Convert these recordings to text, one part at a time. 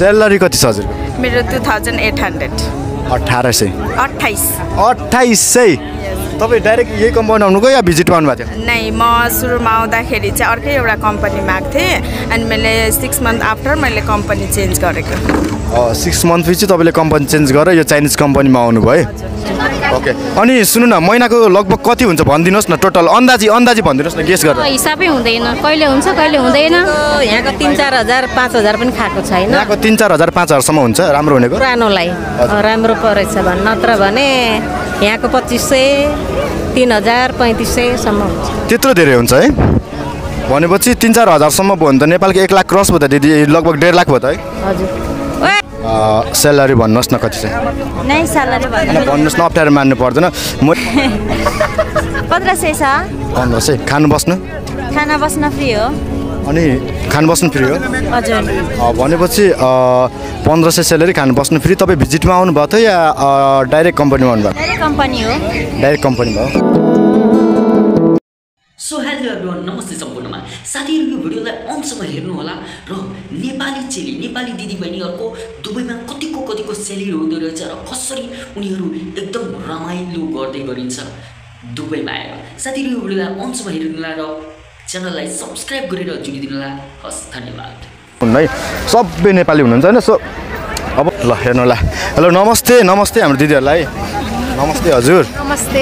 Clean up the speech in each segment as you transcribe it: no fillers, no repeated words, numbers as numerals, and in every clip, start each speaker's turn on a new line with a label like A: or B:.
A: Salary कति छ हजुरको?
B: मेरो 2800
A: 2800 तपाईँ डाइरेक्ट यही कम्पनी आउनुभयो या भिजिटमा आउनुभएको थियो?
B: नै म सुरुमा आउँदाखेरि चाहिँ अर्कै एउटा कम्पनीमा आएको थिएँ अनि मैले 6 मन्थ आफ्टर मैले कम्पनी चेन्ज गरेको।
A: 6 मन्थ पछि तपाईँले कम्पनी चेन्ज गरेर यो चाइनिज कम्पनीमा आउनुभयो है? ओके अनि सुन्नु न महिनाको लगभग कति हुन्छ भनिदिनुहोस् न टोटल अन्दाजी भनिदिनुहोस् न गेस गरेर।
C: हिसाबै हुँदैन कहिले हुन्छ कहिले हुँदैन। यहाँको 3-4 हजार 5 हजार पनि खाएको छैन।
A: यहाँको 3-4 हजार 5 हजारसम्म हुन्छ राम्रो हुनेको?
C: पुरानोलाई राम्रो परेछ भने नत्र भने यहाँको 2500 3000 3500 सम्म हुन्छ।
A: त्यत्रो धेरै हुन्छ है? भनेपछि 3-4 हजारसम्म भयो भने त नेपालको 1 लाख क्रस भयो त दिदी, लगभग 1.5 लाख भयो त है?
C: हजुर।
A: स्यालेरी भन्नुहोस् न कति चाहिँ?
C: नै स्यालेरी
A: भन्नुहोस् न, अप्ठ्यारो मान्नु पर्दैन।
C: 1500 छ।
A: 1500 खानु बस्नु?
C: खाना बस्न फ्री हो।
A: अनि खानु बस्नु फ्री हो?
C: हजुर।
A: भनेपछि 1500 स्यालेरी खानु बस्नु फ्री। तपाईँ भिजिटमा आउनुभएको थियो या डाइरेक्ट कम्पनीमा आउनुभएको?
C: डाइरेक्ट कम्पनी हो।
A: डाइरेक्ट कम्पनी भयो।
D: सो हेलो एभ्रिवान, नमस्ते सम्पूर्णमा साथीहरू। यो भिडियोलाई अन्तसम्म हेर्नुहोला र नेपाली चेली नेपाली दिदीबहिनीहरूको दुबईमा कतिको सेलेरी हुँदो रहेछ र कसरी उनीहरू एकदम रमाइलो गर्दै गरिन्छ दुबईमा आएर। साथीहरू यो भिडियोलाई अन्तसम्म हेर्नुहोला र च्यानललाई सब्सक्राइब गरेर जोडिदिनुहोला। हस्, धन्यवाद।
A: है सबै नेपाली हुनुहुन्छ होइन? सो अब ल हेर्नुहोला। हेलो नमस्ते हाम्रो दिदीहरूलाई। नमस्ते हजुर।
C: नमस्ते।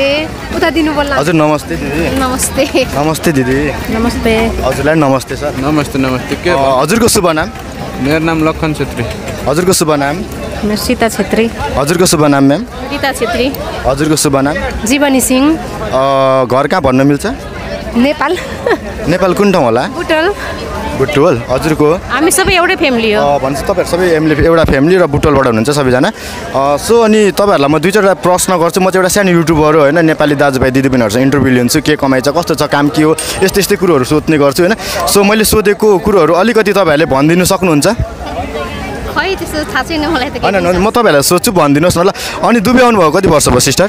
C: उता दिनु बोल्ला।
A: हजुर नमस्ते दिदी।
C: नमस्ते।
A: नमस्ते दिदी।
C: नमस्ते।
A: हजुरलाई नमस्ते सर।
E: नमस्ते के
A: हजुरको शुभ नाम?
E: मेरो नाम लखन छेत्री।
A: हजुरको शुभ नाम?
C: मेरो सीता छेत्री।
A: हजुरको शुभ नाम म्याम?
C: रिता छेत्री।
A: हजुरको शुभ नाम?
C: जीवनी सिंह।
A: घर कहाँ भन्न मिल्छ?
C: नेपाल।
A: नेपाल कुन ठाउँ होला? बुटवल। हजुरको?
C: हामी सबै एउटै फ्यामिली हो।
A: भन्छ तपाईँहरू सबै एउटा फ्यामिली र बुटवलबाट हुनुहुन्छ सबैजना। सो अनि तपाईँहरूलाई म 2-4 प्रश्न गर्छु। म चाहिँ एउटा सानो युट्युबर हो होइन, नेपाली दाजुभाइ दिदीबहिनीहरूसँग इन्टरभ्यू लिन्छु। के कमाइ छ, कस्तो छ, काम के हो, यस्तै कुरोहरू सोध्ने गर्छु होइन। सो मैले सोधेको कुरोहरू अलिकति तपाईँहरूले भनिदिनु सक्नुहुन्छ?
C: खै त्यस्तो थाहा छैन मलाई त।
A: होइन म तपाईँहरूलाई सोध्छु, भनिदिनुहोस् न ल। अनि दुबई आउनुभएको कति वर्ष भयो सिस्टर?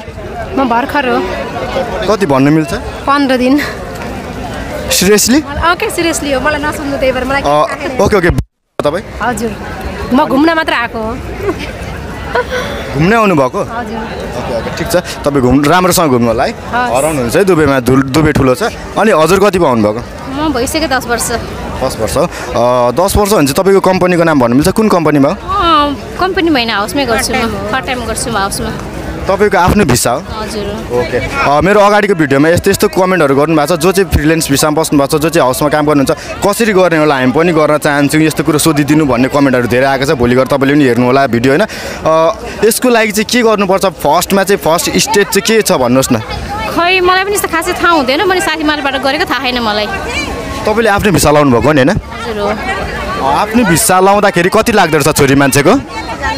C: म भर्खर हो।
A: कति भन्नु मिल्छ?
C: 15 दिन।
A: सिरियसली?
C: ओके सिरियसली हो, मलाई नसुन्नु त्यही भएर मलाई।
A: ओके तपाईँ?
C: हजुर, म घुम्न मात्र आएको हो।
A: घुम्न आउनुभएको?
C: हजुर।
A: ओके ठिक छ। तपाईँ राम्रोसँग घुम्नु होला है। हराउनुहुन्छ है दुबईमा, दुबई ठुलो छ। अनि हजुर कति भयो आउनुभएको?
C: म भइसक्यो 10 वर्ष।
A: 10 वर्ष? 10 वर्ष भने चाहिँ तपाईँको कम्पनीको नाम भन्नु मिल्छ? कुन कम्पनीमा?
C: कम्पनी होइन, हाउसमै गर्छु म। पार्ट टाइम गर्छु म हाउसमा।
A: तपाईँको आफ्नो भिसा हो?
C: हजुर।
A: ओके मेरो अगाडिको भिडियोमा यस्तो कमेन्टहरू गर्नुभएको छ। जो चाहिँ फ्रिलेन्स भिसामा बस्नुभएको छ, जो चाहिँ हाउसमा काम गर्नुहुन्छ, कसरी गर्ने होला हामी पनि गर्न चाहन्छौँ, यस्तो कुरो सोधिदिनु भन्ने कमेन्टहरू धेरै आएको छ। भोलि गएर तपाईँले पनि हेर्नु होला भिडियो होइन। यसको लागि चाहिँ के गर्नुपर्छ? फर्स्टमा चाहिँ फर्स्ट स्टेप चाहिँ के छ भन्नुहोस् न।
C: खै मलाई पनि यस्तो खासै थाहा हुँदैन, मैले साथीमाबाट गरेको थाहा छैन मलाई।
A: तपाईँले आफ्नो भिसा लाउनु भएको नि होइन?
C: हजुर हो।
A: आफ्नो भिसा लाउँदाखेरि कति लाग्दो रहेछ छोरी मान्छेको?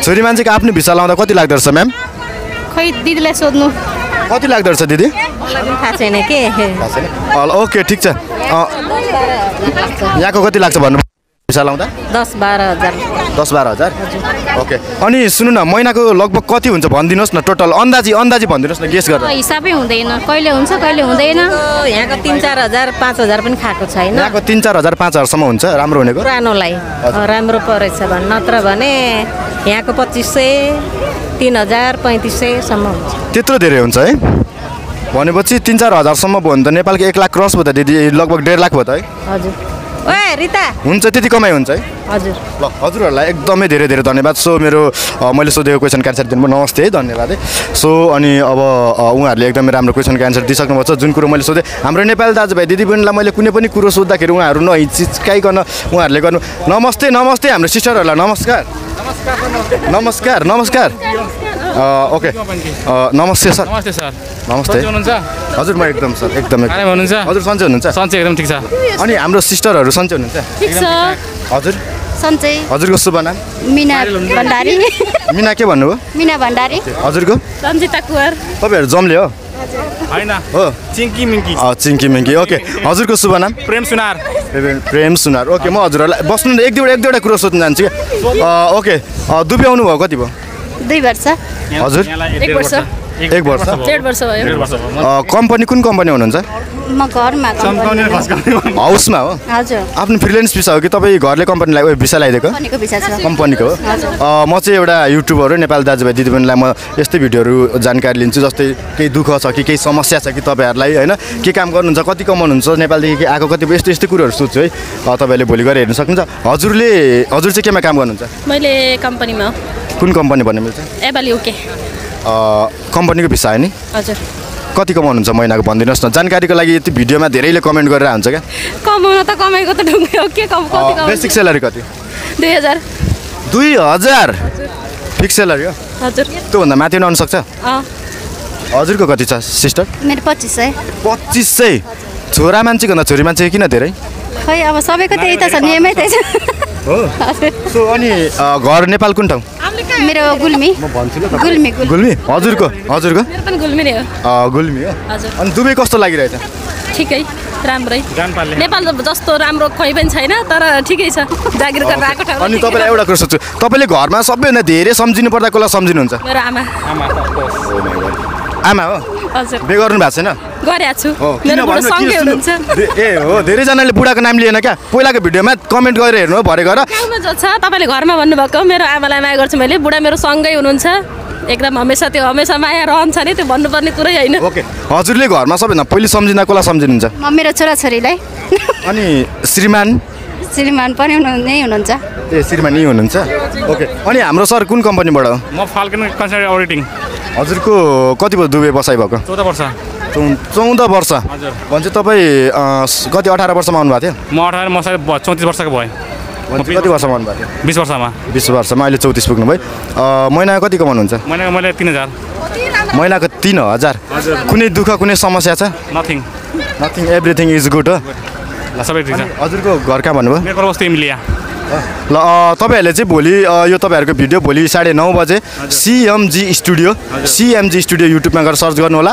A: छोरी मान्छेको आफ्नो भिसा लाउँदा कति लाग्दो रहेछ म्याम?
C: खै दिदीलाई सोध्नु।
A: कति लाग्दो रहेछ दिदी?
C: मलाई पनि थाहा छैन के।
A: ओके ठिक छ। यहाँको कति लाग्छ भन्नु भिसा लाउँदा?
C: 10-12 हजार।
A: 10-12 हजार? ओके अनि सुन्नु न महिनाको लगभग कति हुन्छ भनिदिनुहोस् न टोटल अन्दाजी भनिदिनुहोस् न गेस गरेर।
C: हिसाबै हुँदैन कहिले हुन्छ कहिले हुँदैन। यहाँको 3-4 हजार 5 हजार पनि खाएको छैन।
A: यहाँको 3-4 हजार 5 हजारसम्म हुन्छ राम्रो हुनेको?
C: पुरानोलाई राम्रो परेछ भने नत्र भने यहाँको 2500 3000 3500 सम्म हुन्छ।
A: त्यत्रो धेरै हुन्छ है? भनेपछि 3-4 हजारसम्म भयो भने त नेपालको 1 लाख क्रस भयो त दिदी, लगभग 1.5 लाख भयो त है?
C: हजुर। ओए रिता
A: हुन्छ त्यति कमाइ हुन्छ है?
C: हजुर।
A: ल हजुरहरूलाई एकदमै धेरै धन्यवाद। सो मेरो मैले सोधेको क्वेसनको एन्सर दिनुभयो, नमस्ते है, धन्यवाद है। सो अनि अब उहाँहरूले एकदमै राम्रो क्वेसनको एन्सर दिइसक्नुभएको छ। जुन कुरो मैले सोधेँ हाम्रो नेपाली दाजुभाइ दिदीबहिनीलाई मैले कुनै पनि कुरो सोद्धाखेरि उहाँहरू नहिचकिचाइकन उहाँहरूले गर्नु नमस्ते हाम्रो सिस्टरहरूलाई नमस्कार। ओके नमस्ते सर। नमस्ते हजुर। म एकदम सर एकदमै हजुर सन्चै हुनुहुन्छ?
E: सन्चै एकदम ठिक छ।
A: अनि हाम्रो सिस्टरहरू सन्चै हुनुहुन्छ?
C: ठिक छ।
A: हजुर
C: सन्चै।
A: हजुरको शुभ नाम?
C: मिना भण्डारी।
A: मिना के भन्नुभयो?
C: मिना भण्डारी।
A: हजुरको?
C: रञ्जिता कुवर।
A: तपाईँहरू जम्ले हो?
E: होइन
A: हो
E: चिङ्की मिङ्की।
A: चिङ्की मिङ्की ओके। हजुरको शुभ नाम?
E: प्रेम सुनार।
A: प्रेम सुनार ओके। म हजुरहरूलाई बस्नु एक दुईवटा कुरो सोध्न जान्छु क्या। ओके दुबई आउनुभयो कति भयो?
C: 2 वर्ष।
A: हजुर?
C: 1 वर्ष।
A: 1 वर्ष
C: 1.5 वर्ष भयो
A: कम्पनी कुन कम्पनी हुनुहुन्छ
C: म घरमा
A: हाउसमा हो
C: हजुर
A: आफ्नो फ्रिल्यान्स भिसा हो कि तपाईँ घरले कम्पनीलाई भिसा लगाइदिएको
C: कम्पनीको भिसा छ
A: कम्पनीको हो म चाहिँ एउटा युट्युबर हो नेपाली दाजुभाइ दिदीबहिनीलाई म यस्तै भिडियोहरू जानकारी लिन्छु जस्तै केही दुःख छ कि केही समस्या छ कि तपाईँहरूलाई होइन के काम गर्नुहुन्छ कति कमाउनुहुन्छ नेपालदेखि आएको कति यस्तो यस्तै कुरोहरू सोध्छु है तपाईँहरूले भोलि गएर हेर्न सक्नुहुन्छ हजुर चाहिँ केमा काम गर्नुहुन्छ
C: मैले कम्पनीमा हो
A: कुन कम्पनी भन्ने मिल्छ
C: एबल युके
A: कम्पनीको भिसा हो नि
C: हजुर
A: कति कमाउनुहुन्छ महिनाको भनिदिनुहोस् न जानकारीको लागि यति भिडियोमा धेरैले कमेन्ट गरेर हुन्छ क्या
C: कमाउन त कमाएको त ढुङ्गे हो के कति कमाउनु
A: बेसिक स्यालेरी कति
C: 2000
A: 2000 फिक्स स्यालेरी हो
C: हजुर
A: त्योभन्दा माथि आउन सक्छ हजुरको कति छ सिस्टर
C: मेरो 2500
A: 2500 छोरा मान्छेको भन्दा छोरी मान्छे किन धेरै
C: खै अब सबैको त्यही त छ नियमै त्यही छ
A: हो सो अनि घर नेपाल कुन ठाउँ
C: मेरो गुल्मी गुल्मी
A: गुल्मी हजुरको
C: मेरो पनि गुल्मी नै हो
A: गुल्मी हो
C: हजुर
A: अनि दुबई कस्तो लागिरहेछ
C: ठिकै राम्रै नेपाल जस्तो राम्रो खोइ पनि छैन तर ठिकै छ जागिर गरेर आएको ठाउँ
A: अनि तपाईँलाई एउटा कुरा सोध्छु तपाईँले घरमा सबैभन्दा धेरै सम्झिनु पर्दा कसलाई सम्झिनुहुन्छ
C: मेरो आमा
A: आमा हो
C: हजुर
A: बे गर्नु भएको छैन
C: गरेको छु मेरो बुढो सँगै हुनुहुन्छ
A: ए हो धेरैजनाले बुढाको नाम लिएन क्या पहिलाको भिडियोमा कमेन्ट गरेर हेर्नु हो भरे गएर
C: गाउँमा जो छ तपाईँले घरमा भन्नुभएको मेरो आमालाई माया गर्छु मैले बुढा मेरो सँगै हुनुहुन्छ एकदम हमेसा माया रहन्छ नि त्यो भन्नुपर्ने कुरै होइन
A: ओके हजुरले घरमा सबैभन्दा पहिले सम्झिँदा कसलाई सम्झिनुहुन्छ
C: म मेरो छोराछोरीलाई
A: अनि श्रीमान
C: पनि नै हुनुहुन्छ
A: ए श्रीमान यही हुनुहुन्छ ओके अनि हाम्रो सर कुन कम्पनीबाट हो
E: म फाल्कन कन्सल्ट अडिटिङ
A: हजुरको कति भयो दुबई बसाइ भएको
E: 14 वर्ष
A: 14 वर्ष
E: हजुर
A: भन्छ तपाईँ कति 18 वर्षमा आउनुभएको थियो
E: म 18 म सायद 34 वर्षको भएँ
A: कति वर्षमा आउनुभएको थियो
E: 20 वर्षमा
A: 20 वर्षमा अहिले 34 पुग्नुभयो महिनाको कति कमाउनुहुन्छ
E: महिनाको मैले 3000
A: महिनाको 3000 कुनै दुःख कुनै समस्या छ नथिङ एभ्रिथिङ इज गुड हो
E: सबै ठिक छ
A: हजुरको घर कहाँ भन्नुभयो
E: मेरो वस्तु इमलिया
A: ल तपाईँहरूले चाहिँ भोलि यो तपाईँहरूको भिडियो भोलि 9:30 बजे सिएमजी स्टुडियो युट्युबमा गएर सर्च गर्नु होला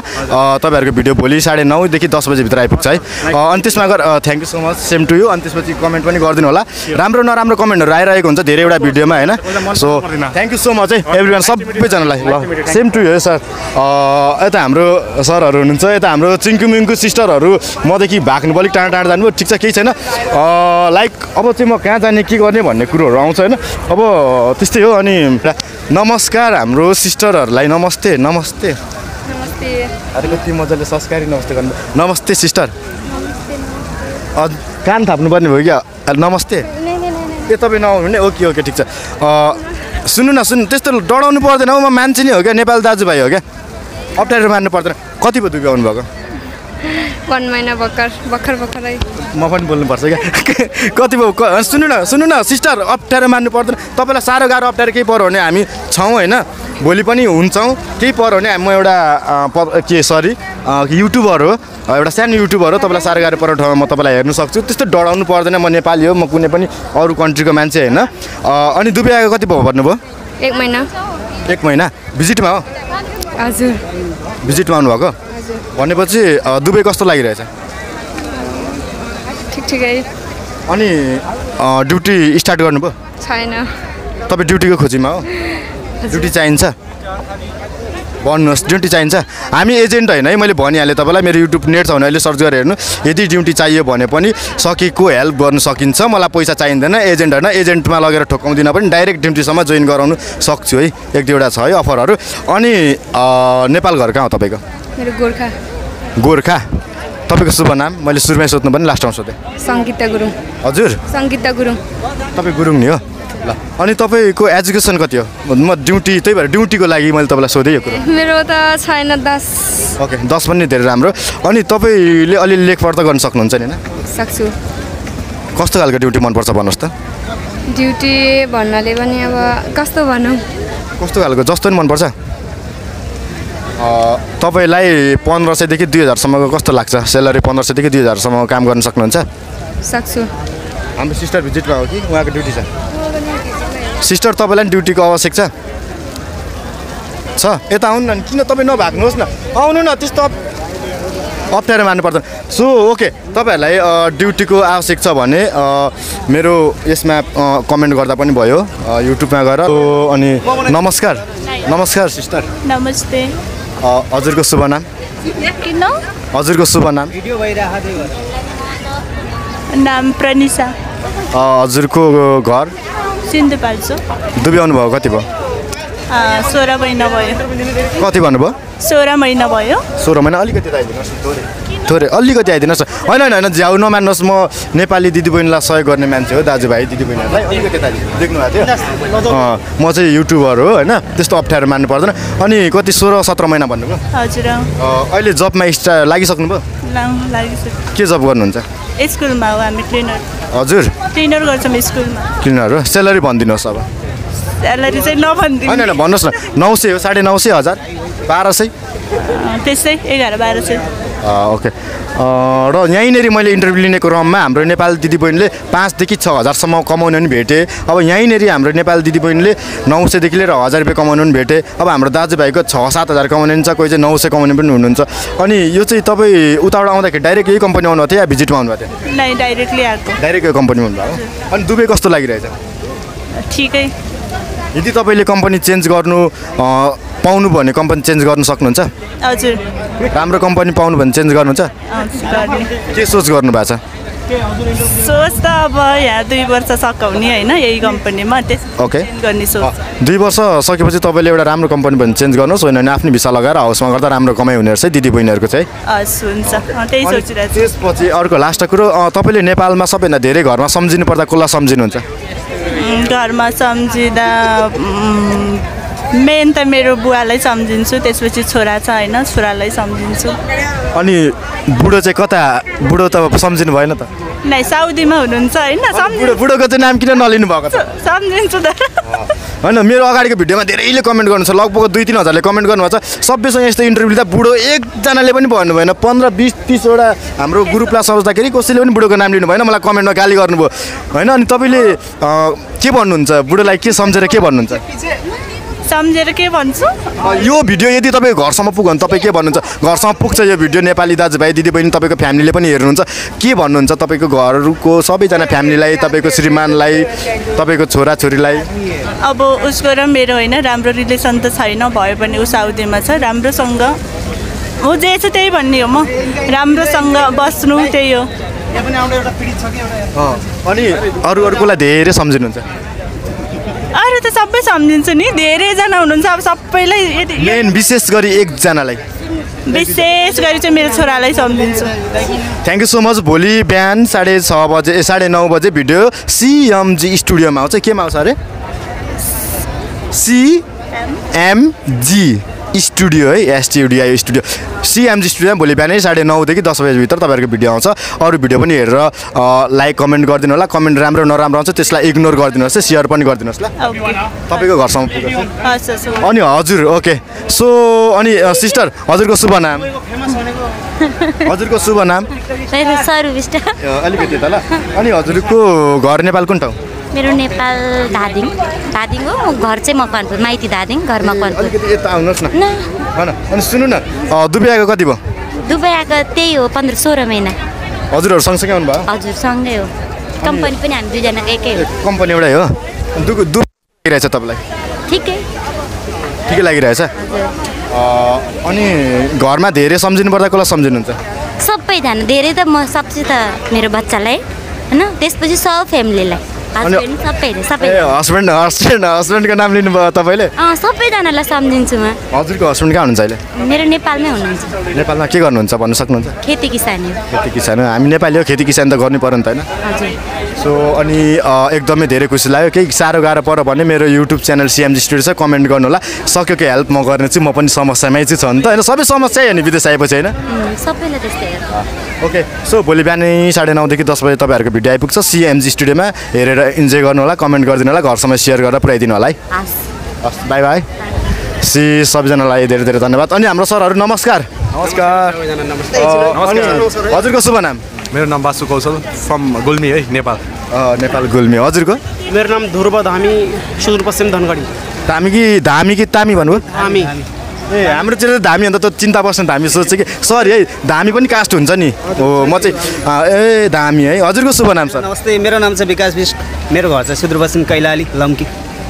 A: तपाईँहरूको भिडियो भोलि 9:30 देखि 10 बजेभित्र आइपुग्छ है अनि त्यसमा गएर thank you so much same to you अनि त्यसपछि कमेन्ट पनि गरिदिनु होला राम्रो नराम्रो कमेन्टहरू आइरहेको हुन्छ धेरैवटा भिडियोमा होइन so thank you so much है एभ्रिवान सबैजनालाई ल सेम टु यू है सर यता हाम्रो सरहरू हुनुहुन्छ यता हाम्रो चिङ्कु मिङ्कु सिस्टरहरू मदेखि भाग्नु अलिक टाढा टाढा जानुभयो ठिक छ केही छैन लाइक अब चाहिँ म कहाँ जाने के गर्ने भन्ने कुरोहरू आउँछ होइन अब त्यस्तै हो अनि नमस्कार हाम्रो सिस्टरहरूलाई नमस्ते अरे कति मजाले संस्कारी नमस्ते गर्नु नमस्ते सिस्टर कान थाप्नुपर्ने भयो क्या नमस्ते ए तपाईँ नआउनु नि ओके ठिक छ सुन्नु त्यस्तो डराउनु पर्दैन हौ म मान्छे नै हो क्या नेपाली दाजुभाइ हो क्या अप्ठ्यारो मान्नु पर्दैन कति भयो दुबई आउनुभएको
B: 1 महिना भर्खरै
A: म पनि बोल्नुपर्छ क्या कति भयो सुन्नु न सिस्टर अप्ठ्यारो मान्नु पर्दैन तपाईँलाई साह्रो गाह्रो अप्ठ्यारो केही पऱ्यो भने हामी छौँ होइन भोलि पनि हुन्छौँ केही पऱ्यो भने म एउटा युट्युबर हो एउटा सानो युट्युबर हो तपाईँलाई साह्रो गाह्रो परेको ठाउँमा म तपाईँलाई हेर्नु सक्छु त्यस्तो डराउनु पर्दैन म नेपाली हो म कुनै पनि अरू कन्ट्रीको मान्छे होइन अनि दुबई आएको कति भयो भन्नुभयो 1 महिना भिजिटमा हो
B: हजुर
A: भिजिटमा आउनुभएको भनेपछि दुबई कस्तो लागिरहेछ
B: ठिकै
A: अनि ड्युटी स्टार्ट गर्नुभयो
B: छैन
A: तपाईँ ड्युटीको खोजीमा हो ड्युटी चाहिन्छ भन्नुहोस् ड्युटी चाहिन्छ हामी एजेन्ट होइन है मैले भनिहालेँ तपाईँलाई मेरो युट्युब नेट छ भने अहिले सर्च गरेर हेर्नु यदि ड्युटी चाहियो भने पनि सकेको हेल्प गर्न सकिन्छ मलाई पैसा चाहिँदैन एजेन्ट होइन एजेन्टमा लगेर ठोकाउँदिनँ पनि डाइरेक्ट ड्युटीसम्म जोइन गराउनु सक्छु है 1-2वटा छ है अफरहरू अनि नेपाल घर कहाँ हो तपाईँको
B: मेरो
A: गोर्खा तपाईँको शुभ नाम मैले सुरुमै सोध्नु पनि लास्टमा सोधेँ
B: सङ्गीता गुरुङ
A: हजुर
B: सङ्गीता गुरुङ
A: तपाईँ गुरुङ नि हो ल अनि तपाईँको एजुकेसन कति हो म ड्युटी त्यही भएर ड्युटीको लागि मैले तपाईँलाई सोधेँ यो कुरो
B: मेरो त छैन 10
A: ओके 10 पनि धेरै राम्रो अनि तपाईँले अलिअलि लेखपढ त गर्न सक्नुहुन्छ नि होइन
B: सक्छु
A: कस्तो खालको ड्युटी मनपर्छ भन्नुहोस् त
B: ड्युटी भन्नाले पनि अब कस्तो भनौँ
A: कस्तो खालको जस्तो नि मनपर्छ तपाईँलाई 1500 देखि 2000सम्मको कस्तो लाग्छ स्यालेरी 1500 देखि 2000सम्म काम गर्न सक्नुहुन्छ
B: सक्छु
A: हाम्रो सिस्टर भिजिटमा हो कि उहाँको ड्युटी छ सिस्टर तपाईँलाई पनि ड्युटीको आवश्यक छ यता आउनु न किन तपाईँ नभाग्नुहोस् न आउनु न त्यस्तो अप्ठ्यारो मान्नु पर्दैन सो ओके तपाईँहरूलाई ड्युटीको आवश्यक छ भने मेरो यसमा कमेन्ट गर्दा पनि भयो युट्युबमा गएर अनि नमस्कार सिस्टर
F: नमस्ते
A: हजुरको शुभ नाम
F: किन
A: हजुरको शुभ नाम
F: नाम प्रनिसा
A: हजुरको घर
F: सिन्धुपाल्चो
A: दुबई आउनुभयो कति भयो
F: 16 महिना भयो
A: कति भन्नुभयो
F: 16 महिना भयो
A: 16 महिना अलिकति आइदिनुहोस् थोरै अलिकति आइदिनुहोस् होइन झ्याउ नमान्नुहोस् म नेपाली दिदीबहिनीलाई सहयोग गर्ने मान्छे हो दाजुभाइ दिदीबहिनीहरूलाई अलिकति देख्नु भएको थियो म चाहिँ युट्युबर हो होइन त्यस्तो अप्ठ्यारो मान्नु पर्दैन अनि कति 16-17 महिना भन्नुभयो
F: हजुर
A: अहिले जबमा लागिसक्नुभयो
F: लागिसक्यो
A: के जब गर्नुहुन्छ
F: स्कुलमा हो हामी क्लिनर
A: हजुर
F: क्लिनर गर्छौँ स्कुलमा
A: क्लिनर हो सेलरी भनिदिनुहोस् अब
F: स्यालेरी चाहिँ नभनिदिनु
A: होइन भन्नुहोस् न 900 हो 950 हजार 1200
F: त्यसै 11-1200
A: ओके र यहीँनिर मैले इन्टरभ्यू लिने क्रममा हाम्रो नेपाली दिदीबहिनीले 5 देखि 6 हजारसम्म कमाउने पनि भेटेँ अब यहीँनिर हाम्रो नेपाली दिदीबहिनीले 900 देखि लिएर 1000 रुपियाँ कमाउनु पनि भेटेँ अब हाम्रो दाजुभाइको 6-7 हजार कमाउने पनि छ कोही चाहिँ 900 कमाउने पनि हुनुहुन्छ अनि यो चाहिँ तपाईँ उताबाट आउँदाखेरि डाइरेक्ट यही कम्पनी आउनुभएको थियो या भिजिटमा आउनुभएको थियो
F: नै डाइरेक्टली आएको
A: डाइरेक्ट यो कम्पनीमा आउनुभएको अनि दुबई कस्तो लागिरहेछ
F: ठिकै
A: यदि तपाईँले कम्पनी चेन्ज गर्नु पाउनु भने कम्पनी चेन्ज गर्न सक्नुहुन्छ
F: हजुर
A: राम्रो कम्पनी पाउनु भने चेन्ज गर्नुहुन्छ के सोच गर्नु भएको छ
F: सोच त अब यहाँ 2 वर्ष सकाउने होइन यही कम्पनीमा
A: ओके
F: गर्ने सोच
A: 2 वर्ष सकेपछि तपाईँले एउटा राम्रो कम्पनी भने चेन्ज गर्नुहोस् होइन भने आफ्नो भिसा लगाएर हाउसमा गर्दा राम्रो कमाइ हुने रहेछ दिदीबहिनीहरूको चाहिँ
F: हस् हुन्छ त्यही सोचिरहेको छु
A: त्यसपछि अर्को लास्ट कुरो तपाईँले नेपालमा सबैभन्दा धेरै घरमा सम्झिनु पर्दा कसलाई सम्झिनुहुन्छ
F: घरमा सम्झिँदा मेन त मेरो बुवालाई सम्झिन्छु त्यसपछि छोरा छ होइन छोरालाई सम्झिन्छु
A: अनि बुढो चाहिँ कता बुढो त सम्झिनु भएन त
F: नै साउदीमा हुनुहुन्छ होइन
A: बुढोको चाहिँ नाम किन नलिनु भएको छ
F: सम्झिन्छु त
A: होइन मेरो अगाडिको भिडियोमा धेरैले कमेन्ट गर्नुहुन्छ लगभग 2-3 हजारले कमेन्ट गर्नुभएको छ सबैसँग यस्तो इन्टरभ्यू लिँदा बुढो एकजनाले पनि भन्नु भएन 15-20-30 वटा हाम्रो ग्रुपलाई सोच्दाखेरि कसैले पनि बुढोको नाम लिनु भएन मलाई कमेन्टमा गाली गर्नुभयो होइन अनि तपाईँले के भन्नुहुन्छ बुढोलाई के सम्झेर के भन्नुहुन्छ
F: सम्झेर के भन्छु
A: यो भिडियो यदि तपाईँ घरसम्म पुग्यो भने तपाईँ के भन्नुहुन्छ घरसम्म पुग्छ यो भिडियो नेपाली दाजुभाइ दिदीबहिनी तपाईँको फ्यामिलीले पनि हेर्नुहुन्छ के भन्नुहुन्छ तपाईँको घरको सबैजना फ्यामिलीलाई तपाईँको श्रीमानलाई तपाईँको छोराछोरीलाई
F: अब उसको र मेरो होइन राम्रो रिलेसन त छैन भयो भने ऊ साउदीमा छ राम्रोसँग हो जे छ त्यही भन्ने हो म राम्रोसँग बस्नु त्यही हो
A: अनि अरूलाई धेरै सम्झिनुहुन्छ
F: अरू त सबै सम्झिन्छु नि धेरैजना हुनुहुन्छ अब सबैलाई
A: मेन विशेष गरी एकजनालाई
F: विशेष गरी चाहिँ मेरो छोरालाई सम्झिन्छु
A: थ्याङ्क यू सो मच भोलि बिहान 6:30 बजे 9:30 बजे भिडियो CMG स्टुडियोमा आउँछ केमा आउँछ अरे CMG स्टुडियो है STUDIO स्टुडियो CMG स्टुडियोमा भोलि बिहानै 9:30 देखि 10 बजेभित्र तपाईँहरूको भिडियो आउँछ अरू भिडियो पनि हेरेर लाइक कमेन्ट गरिदिनु होला कमेन्ट राम्रो नराम्रो आउँछ त्यसलाई इग्नोर गरिदिनुहोस् सेयर पनि गरिदिनुहोस् ल तपाईँको घरसम्म पुग्छ अनि हजुर ओके सो अनि सिस्टर हजुरको शुभ नाम हजुरको शुभ नाम अलिकति त ल अनि हजुरको घर नेपाल कुन ठाउँ
G: मेरो नेपाल धादिङ हो घर चाहिँ मकवानपुर माइती धादिङ घर मकवानपुर
A: अलिकति यता आउनुहोस् न हैन अनि सुन्नु न दुबई आएको कति भयो
G: दुबई आएको त्यही हो 15-16 महिना
A: हजुरहरू सँगसँगै आउनु भयो
G: हजुर सँगै हो कम्पनी पनि हामी दुईजनाको एकै हो
A: कम्पनी एउटै हो दुबई लागिरहेछ तपाईँलाई ठिकै लागिरहेछ अनि घरमा धेरै सम्झिनु पर्दा कसलाई सम्झिनुहुन्छ
G: सबैजना धेरै त म सबसे त मेरो बच्चालाई हैन त्यसपछि सब फ्यामिलीलाई
A: हस्बेन्डको नाम लिनुभयो तपाईँले
G: सबैजनालाई सम्झिन्छु म
A: हजुरको हस्बेन्ड कहाँ हुनुहुन्छ अहिले
G: मेरो नेपालमै हुनुहुन्छ
A: नेपालमा के गर्नुहुन्छ भन्न सक्नुहुन्छ
G: खेती किसानी
A: हामी नेपाली हो खेती किसान त गर्नु पर्यो नि त होइन सो अनि एकदमै धेरै खुसी लाग्यो केही साह्रो गाह्रो पर्यो भने मेरो युट्युब च्यानल CMG स्टुडियो छ कमेन्ट गर्नु होला सक्यो के हेल्प म गर्ने चाहिँ म पनि समस्यामै चाहिँ छ नि त होइन सबै समस्या हो नि विदेश आएपछि होइन
G: सबैलाई त्यस्तै
A: ओके सो भोलि बिहानै 9:30 देखि 10 बजे तपाईँहरूको भिडियो आइपुग्छ CMG स्टुडियोमा हेरेर इन्जोय गर्नु होला कमेन्ट गरिदिनु होला घरसम्म सेयर गरेर पुऱ्याइदिनु होला है हस् बाई बाई सबैजनालाई धेरै धेरै धन्यवाद अनि हाम्रो सरहरू नमस्कार हजुरको शुभ नाम
H: मेरो नाम बासु कौशल फ्रम गुल्मी है
A: नेपाल गुल्मी हजुरको
I: मेरो नाम ध्रुव धामी सुदूरपश्चिम धनगढी
A: धामी कि तामी भन्नुभयो
I: धामी
A: ए हाम्रोतिर धामी अन्त त चिन्ता बस्ने धामी सोध्छ कि सरी है धामी पनि कास्ट हुन्छ नि हो म चाहिँ ए धामी है हजुरको शुभ नाम सर
I: नमस्ते मेरो नाम चाहिँ विकास बिष्ट मेरो घर चाहिँ सुदूरपश्चिम कैलाली लम्की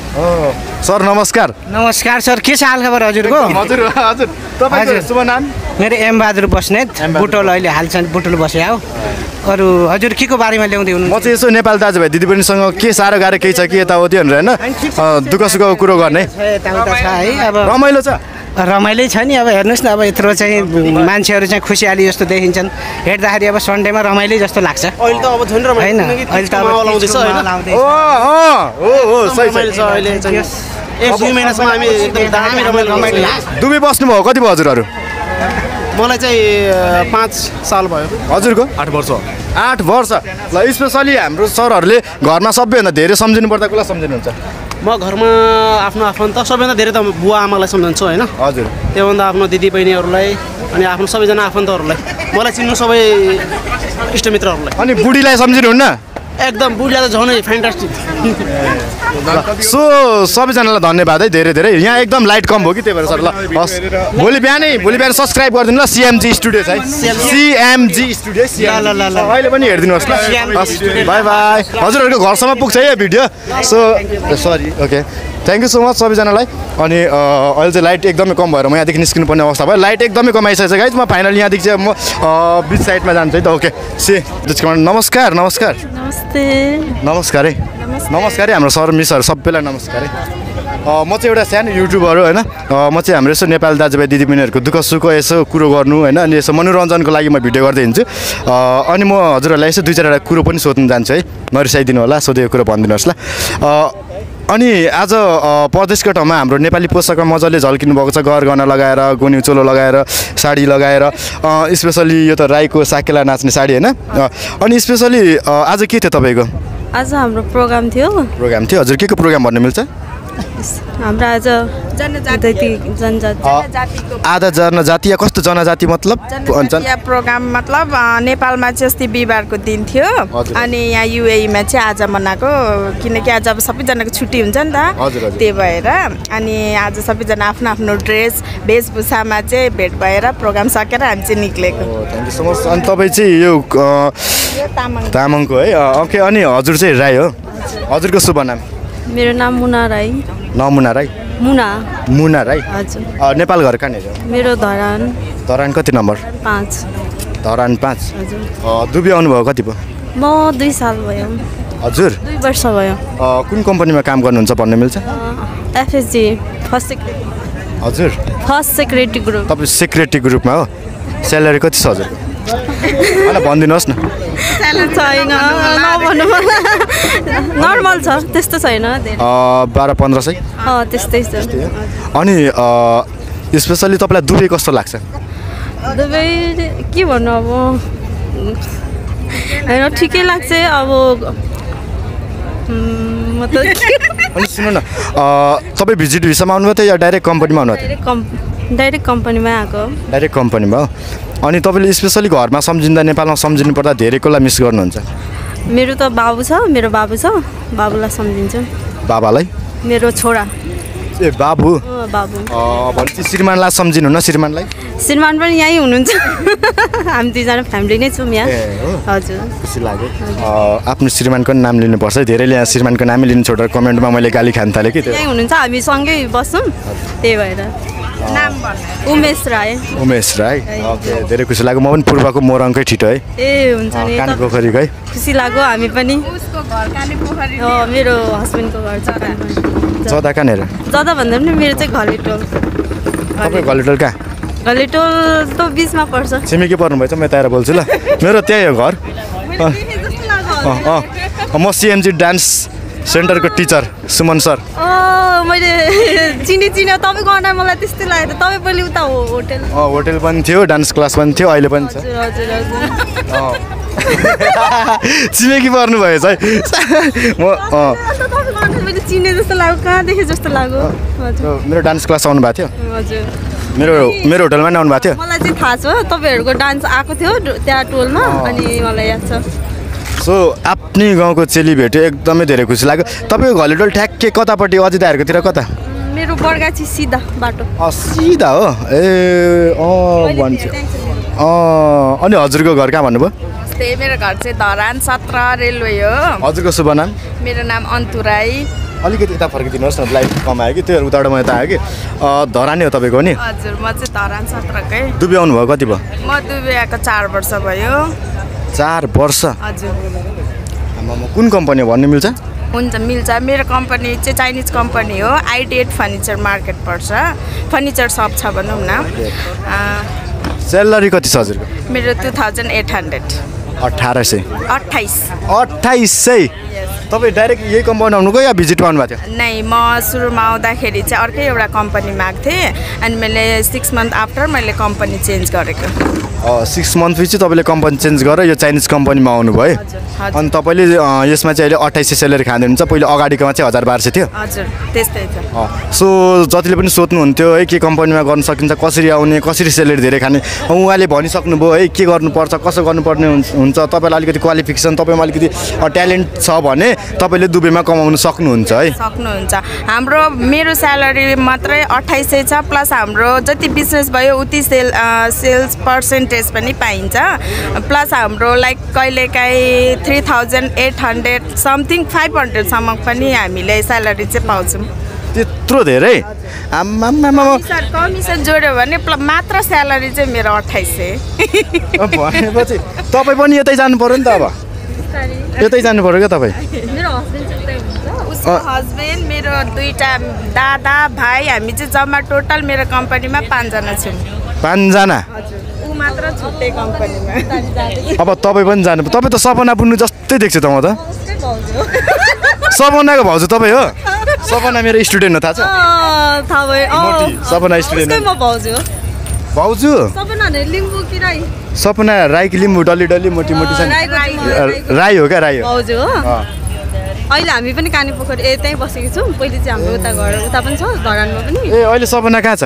A: सर नमस्कार।
I: नमस्कार सर, के छ हालखबर हजुरको?
A: हजुर हजुर तपाईँको शुभ नाम?
I: मेरो एम बहादुर बस्नेत, बुटोल अहिले हालसम्म बुटोल बसे हो। अरू हजुर के को बारेमा ल्याउँदै हुनुहुन्छ?
A: म चाहिँ यसो नेपाल दाजुभाइ दिदीबहिनीसँग के साह्रो गाह्रो केही छ कि यताउति भनेर होइन दुःख सुखको कुरो गर्ने
I: यताउता छ है। अब
A: रमाइलो छ,
I: रमाइलै छ नि। अब हेर्नुहोस् न, अब यत्रो चाहिँ मान्छेहरू चाहिँ खुसियाली जस्तो देखिन्छन्, हेर्दाखेरि अब सन्डेमा रमाइलै जस्तो लाग्छ।
J: अहिले त अब झन्
I: होइन, अहिले त अब
J: लाउँदैछ होइन।
A: सही
J: छ अहिले चाहिँ 1-2 महिनासम्म हामी एकदम दामी रमाइलो।
A: दुबई बस्नुभयो कति भयो हजुरहरू?
J: मलाई चाहिँ 5 साल भयो।
A: हजुरको?
H: 8 वर्ष।
A: 8 वर्ष। ल स्पेसली हाम्रो सरहरूले घरमा सबैभन्दा धेरै सम्झिनु पर्दा कसलाई सम्झिनुहुन्छ?
J: म घरमा आफ्नो आफन्त सबैभन्दा धेरै त बुवा आमालाई सम्झन्छु होइन।
A: हजुर।
J: त्योभन्दा आफ्नो दिदीबहिनीहरूलाई अनि आफ्नो सबैजना आफन्तहरूलाई, मलाई चिन्नु सबै इष्टमित्रहरूलाई।
A: अनि बुढीलाई सम्झिनुहुन्न?
J: एकदम बुढीलाई त झनै फ्यान्टास्टिक।
A: सो सबैजनालाई धन्यवाद है धेरै धेरै। यहाँ एकदम लाइट कम भयो कि त्यही भएर सर। ल हस्, भोलि बिहान सब्सक्राइब गरिदिनु ल CMG स्टुडियो है। CMG स्टुडियो अहिले पनि हेरिदिनुहोस् ल। हस्, बाई बाई। हजुरहरूको घरसम्म पुग्छ है यो video. So sorry, okay, thank you so much सबैजनालाई। अनि अहिले चाहिँ लाइट एकदमै कम भएर म यहाँदेखि निस्किनु पर्ने अवस्था भयो। लाइट एकदमै कमाइसकेको छ गाइज। म फाइनली यहाँदेखि चाहिँ म बिच साइडमा जान्छु है त। ओके नमस्कार। नमस्कार नमस्कार है। नमस्कार है हाम्रो सर मिसहरू सबैलाई नमस्कार है। म चाहिँ एउटा सानो युट्युबर हो होइन। म चाहिँ हाम्रो यसो नेपाली दाजुभाइ दिदीबहिनीहरूको दुःख सुख यसो कुरो गर्नु होइन, अनि यसो मनोरञ्जनको लागि म भिडियो गर्दै हिँड्छु। अनि म हजुरहरूलाई यसो 2-4वटा कुरो पनि सोध्नु जान्छु है, नरिसाइदिनु होला, सोधेको कुरो भनिदिनुहोस् ल। अनि आज परदेशको ठाउँमा हाम्रो नेपाली पोसाकमा मजाले झल्किनु भएको छ, गहना लगाएर, गोनी चोलो लगाएर, साडी लगाएर, स्पेसली यो त राईको साकेला नाच्ने साडी होइन। अनि स्पेसली आज के थियो तपाईँको?
K: आज हाम्रो प्रोग्राम थियो।
A: हजुर के को प्रोग्राम भन्नु मिल्छ?
K: हाम्रो आज
A: आधा जनजातीय। कस्तो जनजाति मतलब?
B: जनजातीय प्रोग्राम मतलब नेपालमा चाहिँ अस्ति बिहिबारको दिन थियो अनि यहाँ UAE-मा चाहिँ आज मनाएको, किनकि आज अब सबैजनाको छुट्टी हुन्छ नि त, त्यही भएर। अनि आज सबैजना आफ्नो आफ्नो ड्रेस वेशभूषामा चाहिँ भेट भएर प्रोग्राम सकेर हामी चाहिँ निक्लेको।
A: Thank you so much. अनि तपाईँ चाहिँ यो तामाङको है? ओके। अनि हजुर चाहिँ राई हो? हजुरको शुभ नाम?
K: मेरो नाम मुना राई।
A: नमुना राई? मुना राई।
K: हजुर।
A: नेपाल घर कहाँनिर?
K: मेरो धरान।
A: धरान कति नम्बर?
K: 5।
A: धरान 5।
K: हजुर।
A: दुबई आउनुभयो कति भयो?
K: म 2 साल भयो।
A: हजुर?
K: 2 वर्ष भयो।
A: कुन कम्पनीमा काम गर्नुहुन्छ भन्नु मिल्छ?
K: FSG first secretary.
A: हजुर?
K: First secretary group.
A: तपाईँ सेक्रेटरी ग्रुपमा हो? स्यालेरी कति छ हजुर? होइन भनिदिनुहोस् न।
K: छैन नभन्नु, नर्मल छ, त्यस्तो छैन।
A: 12-15 सय
K: त्यस्तै छ।
A: अनि स्पेसली तपाईँलाई दुबई कस्तो लाग्छ?
K: दुबई के भन्नु अब, होइन ठिकै लाग्छ अब। म त
A: अनि सुन्नु न, तपाईँ भिजिट भिसामा आउनुभयो थियो या डाइरेक्ट कम्पनीमा आउनुभयो थियो?
K: डाइरेक्ट कम्पनीमा आएको।
A: डाइरेक्ट कम्पनीमा हो? अनि तपाईँले स्पेसली घरमा सम्झिँदा नेपालमा सम्झिनु पर्दा धेरै कसलाई मिस गर्नुहुन्छ?
K: मेरो त बाबु छ, मेरो बाबु छ, बाबुलाई सम्झिन्छु।
A: बाबालाई?
K: मेरो छोरा।
A: ए बाबु?
K: बाबु।
A: भनेपछि श्रीमानलाई सम्झिनुहुन्न? श्रीमानलाई?
K: श्रीमान पनि यहीँ हुनुहुन्छ, हामी 2जना फ्यामिली नै छौँ यहाँ। हजुर।
A: खुसी लाग्यो। आफ्नो श्रीमानको नाम लिनुपर्छ है, धेरैले यहाँ श्रीमानको नामै लिनु छोडेर कमेन्टमा मैले गाली खान थालेँ कि।
K: यहीँ हुनुहुन्छ, हामी सँगै बस्छौँ, त्यही भएर। नाम उमेश राई।
A: उमेश राई। ओके, धेरै खुसी लाग्यो। म पनि पूर्वको मोरङकै ठिटो है।
K: ए हुन्छ नि,
A: कानी पोखरीको है।
K: खुसी लाग्यो हामी पनि।
B: उसको घर कानी पोखरी
K: हो, मेरो हस्बेन्डको घर चाहिँ
A: जदा कहाँनिर?
K: जदा भन्दा पनि मेरो चाहिँ घलेटोल।
A: तपाईँ घलेटोल कहाँ?
K: घलेटोल त बिचमा पर्छ।
A: छिमेकी पर्नुभएछ, म यता बोल्छु ल। मेरो त्यही हो घर। म CMG डान्स सेन्टरको टिचर सुमन सर।
K: मैले चिने तपाईँको अन्डर मलाई त्यस्तै लाग्यो। तपाईँ पहिले उता होटेल?
A: होटेल पनि थियो, डान्स क्लास पनि थियो, अहिले पनि छ। छिमेकी पर्नु भएछ है।
K: मैले चिने जस्तो लाग्यो, कहाँ देखेँ जस्तो लाग्यो।
A: मेरो डान्स क्लास आउनु भएको थियो?
K: हजुर।
A: मेरो होटलमा नै आउनु भएको थियो?
K: मलाई चाहिँ थाहा छ, तपाईँहरूको डान्स आएको थियो त्यहाँ टोलमा, अनि मलाई याद छ।
A: सो आफ्नै गाउँको चेली भेट्यो, एकदमै धेरै खुसी लाग्यो। तपाईँको घलेटोल ठ्याक्कै कतापट्टि? अजिताहरूकोतिर कता?
K: मेरो बर्गाची सिधा बाटो।
A: सिधा हो? ए भन्छु। अनि हजुरको घर कहाँ भन्नुभयो?
B: नमस्ते, मेरो घर चाहिँ धरान 17 रेलवे हो।
A: हजुरको शुभ नाम?
B: मेरो नाम अन्तु राई।
A: अलिकति यता फर्किदिनुहोस् न, लाइभ कम आयो कि त्यो उताबाट म यता आयो कि। धरानै हो तपाईँको नि?
B: हजुर, म चाहिँ धरान 17 कै।
A: दुबई आउनुभयो कति भयो?
B: म दुबई आएको 4 वर्ष भयो।
A: 4 वर्ष?
B: हजुर।
A: कुन कम्पनी हो भन्नु मिल्छ?
B: हुन्छ, मिल्छ। मेरो कम्पनी चाहिँ चाइनिज कम्पनी हो, आइडिएट फर्निचर मार्केट पर्छ, फर्निचर सप छ भनौँ न।
A: स्यालेरी कति छ हजुरको?
B: मेरो 2800।
A: 2800? तपाईँ डाइरेक्ट यही कम्पाउन्ड आउनुभयो या भिजिटमा आउनुभएको थियो?
B: नै, म सुरुमा आउँदाखेरि चाहिँ अर्कै एउटा कम्पनीमा आएको थिएँ अनि मैले 6 मन्थ आफ्टर मैले कम्पनी चेन्ज गरेको।
A: 6 मन्थ पछि तपाईँले कम्पनी चेन्ज गरेर यो चाइनिज कम्पनीमा आउनुभयो है? अनि तपाईँले यसमा चाहिँ अहिले 2800 स्यालेरी खाँदै हुनुहुन्छ, पहिले अगाडिकोमा चाहिँ 1200 थियो?
B: हजुर, त्यस्तै छ।
A: सो जतिले पनि सोध्नुहुन्थ्यो है के कम्पनीमा गर्न सकिन्छ, कसरी आउने, कसरी स्यालेरी धेरै खाने, उहाँले भनिसक्नुभयो है के गर्नुपर्छ, कसो गर्नुपर्ने हुन्छ। तपाईँलाई अलिकति क्वालिफिकेसन, तपाईँमा अलिकति ट्यालेन्ट छ भने तपाईँले दुबईमा कमाउन सक्नुहुन्छ है?
B: सक्नुहुन्छ। मेरो स्यालेरी मात्रै 2800 छ, प्लस हाम्रो जति बिजनेस भयो उति सेल्स पर्सेन्टेज पनि पाइन्छ, प्लस हाम्रो लाइक कहिलेकाहीँ 3800 समथिङ 500 सम्म पनि हामीले स्यालेरी चाहिँ पाउँछौँ।
A: त्यत्रो धेरै?
B: कमिसन जोड्यो भने मात्र स्यालेरी चाहिँ मेरो 2800।
A: भनेपछि तपाईँ पनि यतै जानु पर्यो नि त? अब यतै जानु पर्यो क्या तपाईँ?
B: उसको हस्बेन्ड, मेरो 2टा दादा, भाइ, हामी चाहिँ जम्मा टोटल मेरो कम्पनीमा 5 जना छौँ।
A: 5 जना?
B: ऊ मात्र छुट्टै कम्पनीमा।
A: अब तपाईँ पनि जानु, तपाईँ त सपना बुन्नु जस्तै देख्छु त म त। सपनाको भाउजू तपाईँ हो? सपना मेरो स्टुडेन्ट हो, थाहा छ?
K: थाहा भयो।
A: सपना स्टुडेन्ट हो। भाउजू? सपना राई कि लिम्बू? डल्ली डल्ली मोटी मोटी छ। राई हो क्या? राई हो
K: भाउजू हो। अहिले हामी पनि कानी पोखरी यतै बसेको छौँ। पहिले चाहिँ हाम्रो उता पनि छ, धरानमा पनि।
A: ए, अहिले सपना कहाँ छ?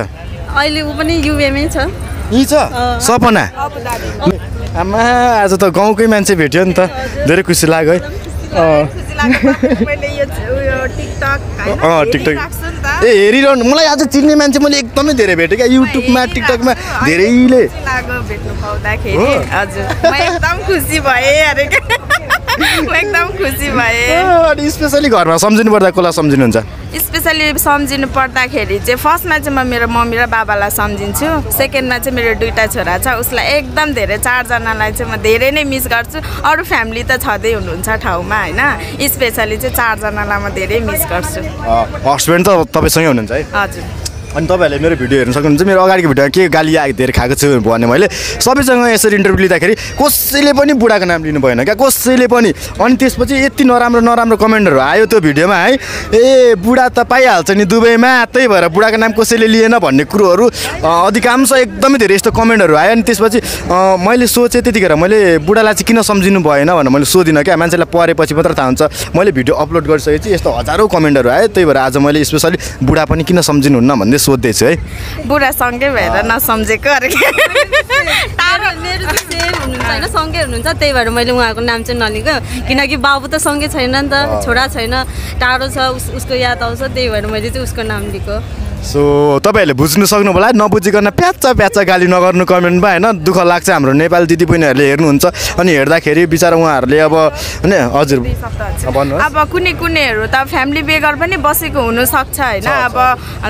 K: अहिले ऊ पनि युएमै छ।
A: यहीँ छ सपना? आमा, आज त गाउँकै मान्छे भेट्यो नि त, धेरै खुसी लाग्यो है। टिकटक ए हेरिरहनु, मलाई आज चिन्ने मान्छे मैले एकदमै धेरै भेटेँ क्या, युट्युबमा टिकटकमा धेरैले
B: भेट्नु पाउँदाखेरि। हजुर, म एकदम खुसी भएँ अरे क्या, म एकदम खुसी भएँ।
A: अनि स्पेसली घरमा सम्झिनु पर्दा कसलाई सम्झिनुहुन्छ?
B: स्पेसली सम्झिनु पर्दाखेरि चाहिँ फर्स्टमा चाहिँ म मेरो मम्मी र बाबालाई सम्झिन्छु, सेकेन्डमा चाहिँ मेरो 2टा छोरा छ, उसलाई एकदम धेरै, 4 जनालाई चाहिँ म धेरै नै मिस गर्छु। अरू फ्यामिली त छँदै हुनुहुन्छ ठाउँमा होइन, स्पेसली चाहिँ 4 जनालाई म धेरै मिस गर्छु।
A: हस्बेन्ड त तपाईँसँगै हुनुहुन्छ है?
B: हजुर।
A: अनि तपाईँहरूले मेरो भिडियो हेर्न सक्नुहुन्छ। मेरो अगाडिको भिडियोमा के गाली धेरै खाएको छु भने मैले सबैसँग यसरी इन्टरभ्यू लिँदाखेरि कसैले पनि बुढाको नाम लिनु भएन क्या, कसैले पनि। अनि त्यसपछि यति नराम्रो नराम्रो कमेन्टहरू आयो त्यो भिडियोमा है, ए बुढा त पाइहाल्छ नि दुबईमा, त्यही भएर बुढाको नाम कसैले लिएन भन्ने कुरोहरू अधिकांश एकदमै धेरै यस्तो कमेन्टहरू आयो। अनि त्यसपछि मैले सोचेँ त्यतिखेर मैले बुढालाई चाहिँ किन सम्झिनु भएन भनेर मैले सोधिनँ क्या, मान्छेलाई परेपछि मात्र थाहा हुन्छ। मैले भिडियो अपलोड गरिसकेपछि यस्तो हजारौँ कमेन्टहरू आयो, त्यही भएर आज मैले स्पेसली बुढा पनि किन सम्झिनुहुन्न भन्दै सोध्दैछु है।
B: बुढासँगै भएर नसम्झेको अरे
K: मेरो चाहिँ सेम हुनुहुन्छ होइन, सँगै हुनुहुन्छ, त्यही भएर मैले उहाँको नाम चाहिँ नलिएको, किनकि बाबु त सँगै छैन नि त, छोरा छैन, टाढो छ, उसको याद आउँछ, त्यही भएर मैले चाहिँ उसको नाम लिएको।
A: सो तपाईँहरूले बुझ्नु सक्नु होला, नबुझिकन प्याच्चा प्याच्चा गाली नगर्नु कमेन्टमा होइन, दुःख लाग्छ। हाम्रो नेपाली दिदीबहिनीहरूले हेर्नुहुन्छ अनि हेर्दाखेरि बिचरा उहाँहरूले अब होइन। हजुर भन्नुहोस्।
B: अब कुनैहरू त फ्यामिली बेगर पनि बसेको हुनसक्छ होइन, अब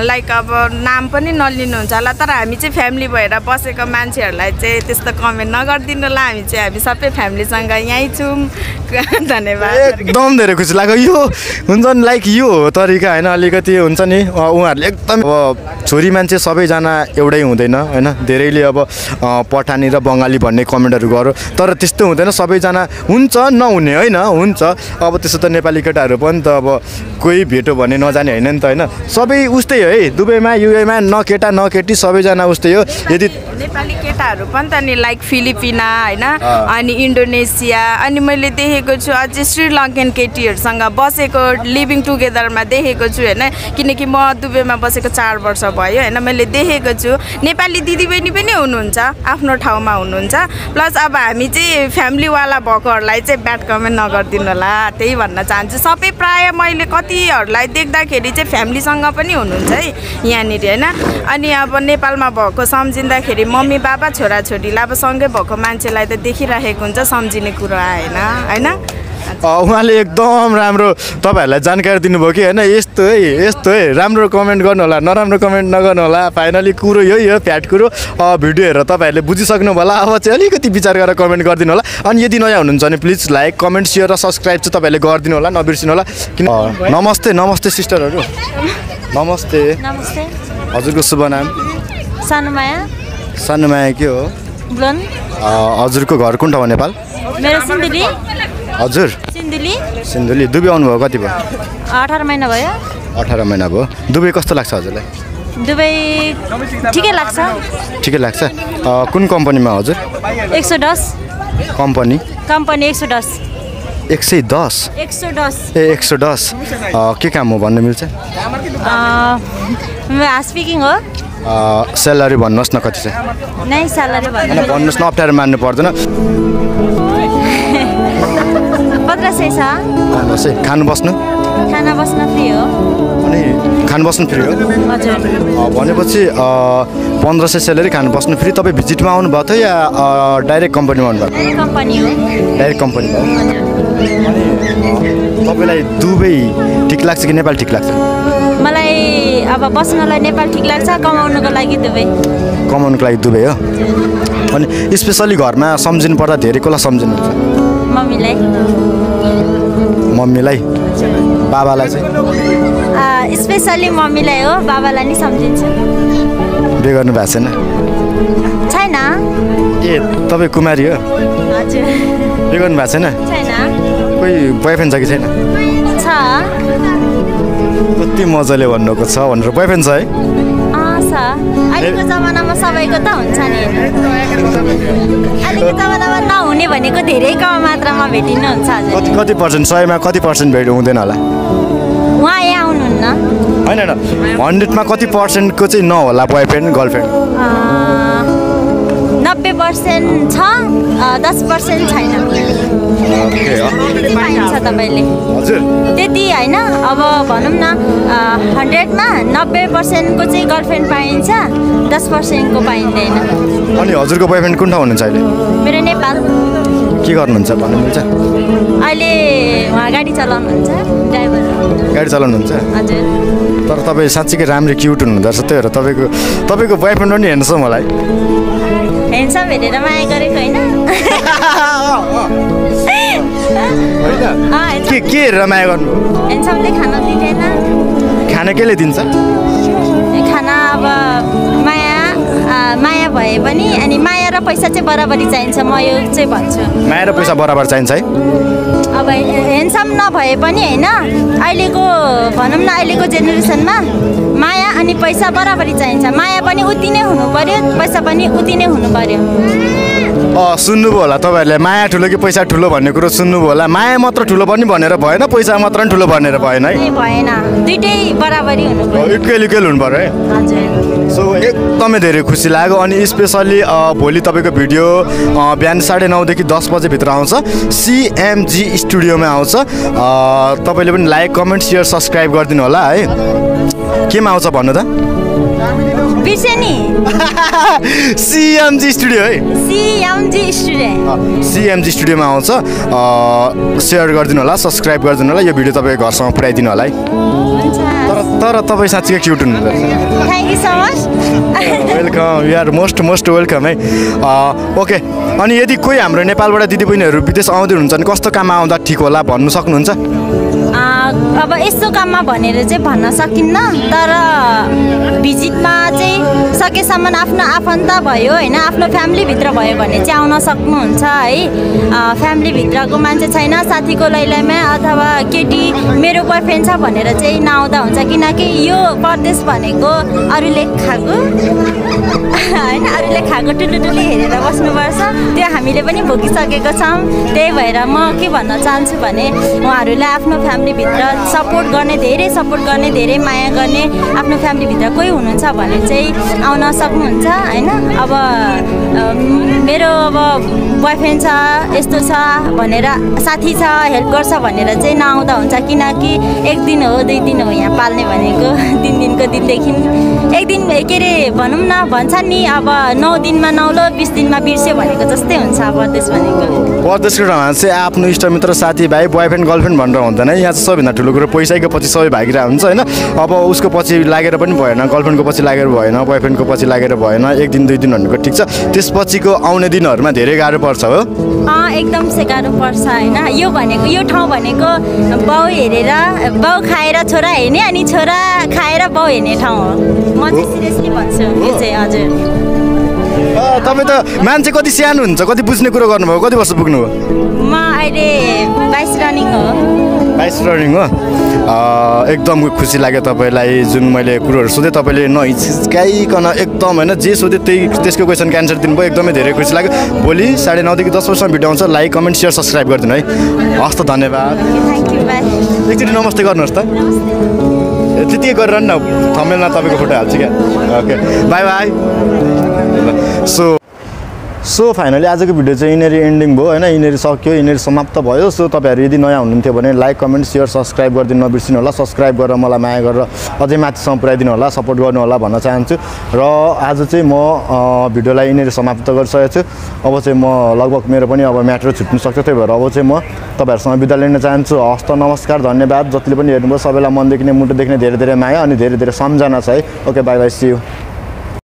B: लाइक अब नाम पनि नलिनुहुन्छ होला, तर हामी चाहिँ फ्यामिली भएर बसेको मान्छेहरूलाई चाहिँ त्यस्तो कमेन्ट नगरिदिनु होला, हामी सबै फ्यामिलीसँग यहीँ छौँ। धन्यवाद।
A: एकदम धेरै खुसी लाग्यो। यो हुन्छ नि लाइक यो हो तरिका होइन, अलिकति हुन्छ नि उहाँहरूले एकदम। अब छोरी मान्छे सबैजना एउटै हुँदैन होइन, धेरैले अब पठानी र बङ्गाली भन्ने कमेन्टहरू गर्यो, तर त्यस्तो हुँदैन, सबैजना हुन्छ नहुने होइन, हुन्छ। अब त्यस्तो त नेपाली केटाहरू पनि त अब कोही भेट्यो भने नजाने होइन नि त होइन, सबै उस्तै हो है दुबईमा युएमा, न केटा न केटी सबैजना उस्तै हो। यदि
B: नेपाली केटाहरू पनि त नि लाइक फिलिपिना होइन, अनि इन्डोनेसिया, अनि मैले देखेको छु अझै श्रीलङ्कन केटीहरूसँग बसेको, लिभिङ टुगेदरमा देखेको छु होइन, किनकि म दुबईमा बसेको 4 वर्ष भयो होइन, मैले देखेको छु। नेपाली दिदीबहिनी पनि हुनुहुन्छ, आफ्नो ठाउँमा हुनुहुन्छ, प्लस अब हामी चाहिँ फ्यामिलीवाला भएकोहरूलाई चाहिँ ब्याड कमेन्ट नगरिदिनु होला, त्यही भन्न चाहन्छु। सबै प्रायः मैले कतिहरूलाई देख्दाखेरि चाहिँ फ्यामिलीसँग पनि हुनुहुन्छ है यहाँनिर होइन। अनि अब नेपालमा भएको सम्झिँदाखेरि मम्मी बाबा छोराछोरीलाई अब सँगै भएको मान्छेलाई त देखिराखेको हुन्छ सम्झिने कुरा होइन होइन
A: उहाँले एकदम राम्रो तपाईँहरूलाई जानकारी दिनुभयो कि होइन यस्तो है राम्रो कमेन्ट गर्नु होला नराम्रो कमेन्ट नगर्नु होला फाइनली कुरो यही हो फ्याट कुरो भिडियो हेरेर तपाईँहरूले बुझिसक्नु होला अब चाहिँ अलिकति विचार गरेर कमेन्ट गरिदिनु होला अनि यदि नयाँ हुनुहुन्छ भने प्लिज लाइक कमेन्ट सेयर र सब्सक्राइब चाहिँ तपाईँहरूले गरिदिनु होला नबिर्सिनु होला किन नमस्ते सिस्टरहरू नमस्ते हजुरको शुभ नाम सानुमाया के हो हजुरको घर कुन ठाउँ नेपाल हजुर सिन्धुली दुबई आउनुभयो कति भयो
G: 18 महिना भयो
A: 18 महिना भयो दुबई कस्तो लाग्छ हजुरलाई
G: दुबई ठिकै लाग्छ कुन कम्पनीमा हजुर
C: 110
A: कम्पनी
C: 110
A: 110 ए 110 के काम हो भन्न मिल्छ
C: स्पिकिङ हो
A: स्यालेरी भन्नुहोस् न कति छ
C: नै स्यालेरी
A: भन्नुहोस् न अप्ठ्यारो मान्नु पर्दैन
C: 1500 छ
A: खानु बस्नु
C: फ्री हो
A: अनि खानु बस्नु फ्री हो
C: हजुर
A: भनेपछि 1500 स्यालेरी खानु बस्नु फ्री तपाईँ भिजिटमा आउनु भएको थियो या डाइरेक्ट कम्पनीमा आउनु भएको डाइरेक्ट कम्पनी भयो अनि तपाईँलाई दुबई ठिक लाग्छ कि नेपाल ठिक लाग्छ
C: मलाई अब बस्नलाई नेपाल ठिक लाग्छ कमाउनुको लागि
A: दुबई हो अनि स्पेसली घरमा सम्झिनु पर्दा धेरै कसलाई सम्झिनुहुन्छ मम्मीलाई बाबालाई चाहिँ
C: स्पेसली मम्मीलाई हो बाबालाई नि सम्झिन्छु
A: बिहे गर्नु भएको
C: छैन
A: ए तपाईँ कुमारी हो
C: हजुर
A: बिहे गर्नु भएको छैन कोही बोयफ्रेन्ड छ कि छैन कति मजाले भन्नुको छ भनेर बोयफ्रेन्ड छ है
C: अहिलेको जमानामा सबैको त हुन्छ नि अहिलेको जमानामा नहुने भनेको धेरै कम मात्रामा भेटिनुहुन्छ
A: कति पर्सेन्ट 100 मा कति पर्सेन्ट भेट हुँदैन होला
C: उहाँ यहाँ आउनुहुन्न
A: होइन 100 मा कति पर्सेन्टको चाहिँ नहोला बोयफ्रेन्ड गर्लफ्रेन्ड
C: 90% छ 10% छैन पाइन्छ तपाईँले त्यति होइन अब भनौँ न 100 मा 90% को चाहिँ गर्लफ्रेन्ड पाइन्छ 10% को पाइँदैन
A: अनि हजुरको बोयफ्रेन्ड कुन ठाउँ हुनुहुन्छ अहिले
C: मेरो नेपाल
A: के गर्नुहुन्छ भन्नु मिल्छ
C: अहिले उहाँ गाडी चलाउनुहुन्छ ड्राइभर
A: गाडी चलाउनुहुन्छ
C: हजुर
A: तर तपाईँ साँच्चीकै राम्रो क्युट हुनुहुँदो रहेछ त्यही भएर तपाईँको बोयफ्रेन्ड पनि हेर्नुहोस् मलाई
C: ह्यान्डसम हेरेर माया गरेको होइन
A: के हेरेर माया गर्नु
C: ह्यान्डसमले खाना दिँदैन
A: खाना केले दिन्छ
C: खाना अब माया भए पनि अनि माया र पैसा चाहिँ बराबरी चाहिन्छ म यो चाहिँ भन्छु
A: माया र पैसा बराबर चाहिन्छ है
C: अब ह्यान्डसम नभए पनि होइन अहिलेको भनौँ न अहिलेको जेनेरेसनमा माया अनि पैसा बराबरी चाहिन्छ माया पनि उति नै हुनु पर्यो पैसा पनि उति नै हुनु पर्यो
A: सुन्नुभयो होला तपाईँहरूले माया ठुलो कि पैसा ठुलो भन्ने कुरो सुन्नुभयो होला माया मात्र ठुलो पनि भनेर भएन पैसा मात्र पनि ठुलो भनेर भएन है
C: भएन दुइटै बराबरी हुनु पर्यो
A: इक्वेल हुनु पर्यो है सो एकदमै धेरै खुसी लाग्यो अनि स्पेसल्ली भोलि तपाईँको भिडियो बिहान 9:30 देखि 10 बजेभित्र आउँछ CMG स्टुडियोमा आउँछ तपाईँले पनि लाइक कमेन्ट सेयर सब्सक्राइब गरिदिनु होला है केमा आउँछ भन्नु त CMG स्टुडियो है CMG स्टुडियोमा आउँछ सेयर गरिदिनु होला सब्सक्राइब गरिदिनु होला यो भिडियो तपाईँको घरसम्म पुऱ्याइदिनु होला है तर तपाईँ साँच्चीकै क्युट हुनुहुन्छ
C: thank you so much
A: welcome you are most welcome है ओके अनि यदि कोही हाम्रो नेपालबाट दिदीबहिनीहरू विदेश आउँदै हुनुहुन्छ भने कस्तो काममा आउँदा ठिक होला भन्नु सक्नुहुन्छ
C: अब यस्तो काममा भनेर चाहिँ भन्न सकिन्न तर भिजिटमा चाहिँ सकेसम्म आफ्नो आफन्त भयो होइन आफ्नो फ्यामिलीभित्र भयो भने चाहिँ आउन सक्नुहुन्छ है फ्यामिलीभित्रको मान्छे छैन साथीको लैलामा अथवा केटी मेरो बोयफ्रेन्ड छ भनेर चाहिँ नआउँदा हुन्छ किनकि यो परदेश भनेको अरूले खाएको होइन अरूले खाएको टुलुटुली हेरेर बस्नुपर्छ त्यो हामीले पनि भोगिसकेको छौँ त्यही भएर म के भन्न चाहन्छु भने उहाँहरूलाई आफ्नो फ्यामिलीभित्र सपोर्ट गर्ने, धेरै सपोर्ट गर्ने, धेरै माया गर्ने आफ्नो फ्यामिलीभित्र कोही हुनुहुन्छ भने चाहिँ आउन सक्नुहुन्छ होइन। अब मेरो अब बोयफ्रेन्ड छ, यस्तो छ भनेर, साथी छ, हेल्प गर्छ भनेर चाहिँ नआउँदा हुन्छ, किनकि एक दिन हो 2 दिन हो यहाँ पाल्ने भनेको, 3 दिनको दिनदेखि एक दिन के अरे भनौँ न, भन्छ नि अब 9 दिनमा नौलो 20 दिनमा बिर्स्यो भनेको जस्तै हुन्छ परदेश भनेको।
A: परदेशको ठाउँमा चाहिँ आफ्नो इष्टमित्र, साथीभाइ, बोयफ्रेन्ड गर्लफ्रेन्ड भनेर हुँदैन। यहाँ चाहिँ सबैभन्दा ठुलो कुरो पैसाको पछि सबै भागिरहेको हुन्छ होइन। अब उसको पछि लागेर पनि भएन, गर्लफ्रेन्डको पछि लागेर भएन, बोयफ्रेन्डको पछि लागेर भएन, 1 दिन 2 दिन भनेको ठिक छ। त्यसपछिको आउने दिनहरूमा धेरै गाह्रो पर्छ हो।
C: एकदम से गाह्रो पर्छ होइन। यो भनेको, यो ठाउँ भनेको बाउ हेरेर, बाउ खाएर छोरा हेर्ने, अनि छोरा खाएर बाउ हेर्ने ठाउँ हो। म चाहिँ सिरियसली भन्छु यो चाहिँ। हजुर
A: तपाईँ त मान्छे कति सानो हुन्छ, कति बुझ्ने कुरो गर्नुभयो, कति वर्ष पुग्नुभयो?
C: म अहिले 22 रनिङ हो।
A: 22 रनिङ हो। एकदम खुसी लाग्यो तपाईँलाई जुन मैले कुरोहरू सोधेँ, तपाईँले नहिचकाइकन एकदम होइन जे सोधेँ त्यसको क्वेसनको एन्सर दिनुभयो, एकदमै धेरै खुसी लाग्यो। भोलि 9:30 देखि 10 बजीसम्म भिडियो आउँछ, लाइक कमेन्ट सेयर सब्सक्राइब गरिदिनु है। हस् त, धन्यवाद। एकचोटि नमस्ते गर्नुहोस् त, त्यतिकै गरेर न, थम्बनेलमा तपाईँको फोटो हाल्छु क्या। Okay, bye by. So finally आजको भिडियो चाहिँ यिनीहरू एन्डिङ भयो होइन, यिनीहरू सक्यो, यिनीहरू समाप्त भयो। सो तपाईँहरू यदि नयाँ हुनुहुन्थ्यो भने लाइक कमेन्ट सेयर सब्सक्राइब गरिदिनु नबिर्सिनु होला। सब्सक्राइब गरेर मलाई माया गरेर अझै माथिसम्म पुऱ्याइदिनु होला, सपोर्ट गर्नु होला भन्न चाहन्छु। र आज चाहिँ म भिडियोलाई यिनीहरू समाप्त गरिसकेको छु। अब चाहिँ म लगभग मेरो पनि अब म्याटर छुट्नु सक्छ, त्यही भएर अब चाहिँ म तपाईँहरूसँग बिदा लिन चाहन्छु। हस्त, नमस्कार, धन्यवाद। जतिले पनि हेर्नुभयो सबैलाई मनदेखि नै मुटुदेखि नै धेरै धेरै माया अनि धेरै धेरै सम्झना छ है। Okay, bye bye, see you.